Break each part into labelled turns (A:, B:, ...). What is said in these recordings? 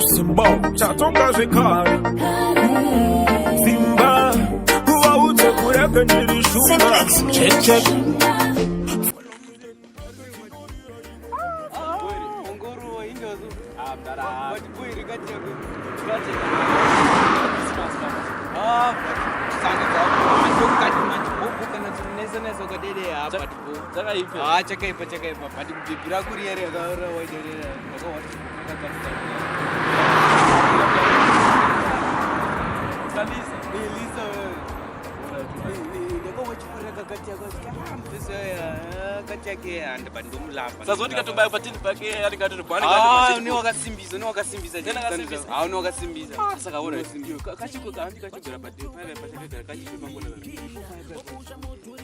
A: Simba chatonga zvekare. Simba uvaudze kurege ndiri shumba. Check check.
B: Chakaipa chakaipa but kubhibhira kuriya
C: Sazoti katobaya patini pake anenge atori bwana.
B: Newakasimbisa newakasimbisa newakasimbisa
C: saka ona kachiko kaandi kachigara padini paive pachakagara kachipima ngona.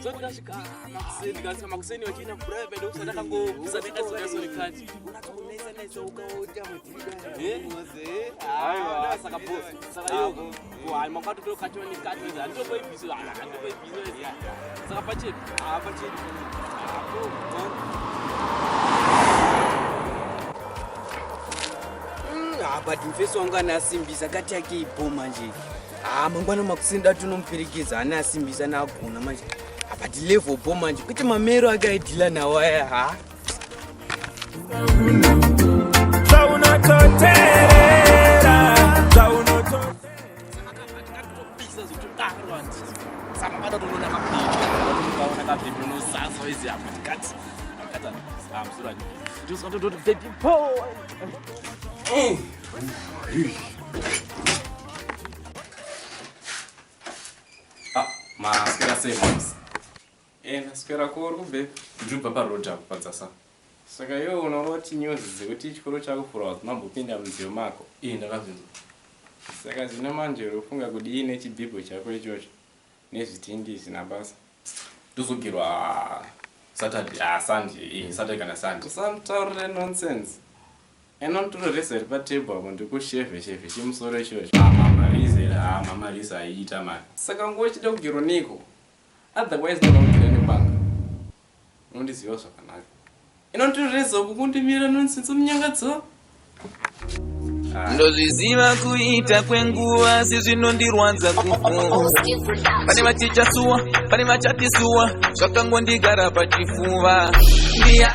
C: So ndikasvika makuseni ndikasvika makuseni vachiina mvura pede kusati akangobvisa ndikasvika kati. Aiwa saka bo saka yo bo hayi makatoto kacho ni kacho handitokoibvisa handitokoibvisa saka pacheti
B: Ah, pacheti. Ah, but mfesi wangu ane asimbisa kati yake ipo manje. Ah, mangwana makuseni dati unomuperekedza ane asimbisa naagona manje. Ah, but level po manje. Kwete mamero ake aidhila nawo aya ha.
A: Zvaunototeerera, zvaunototeerera.
C: Akatopisa zvekutodaro handiti. Saka makatotoona kabhebhi kaona kabhebhi unosasa wezi apa ndikati akati ah musoro ani. Ndosatototi bhebhi po. Ah, maswera sei moms?
D: Eh, ndaswera ko uri kubvepi?
C: Ndiri kubva paroad apo padzasa.
D: Saka iwe unoroti news dzekuti chikoro chakuvhurwa dzimambopinda munziyo mako.
C: Eh, ndakazvinzwa.
D: Saka zvino manje uri kufunga kudii nechibhibho chako ichocho nezvitindi zvisina basa?
C: Ndozogerwa Saturday, ah Sunday, eh Saturday kana Sunday.
D: Usamutaurire nonsense. Ena nditore reza iri patable apo ndikushevhe shevhe chimusoro ichocho.
C: Ah mama Rize, ah mama Rize aiita mani.
D: Saka nguva uchida kugerwa neiko? Otherwise ndakakugera nebanga. Unondiziva zvakanaka. Inotoreza uku kundimira nonsense munyangadzo.
E: Ndozviziva kuita kwenguva asi zvinondirwadza kufunga. Pane vachichasuwa, pane vachatisuwa, zvakangondigara pachifuva. Ndiya.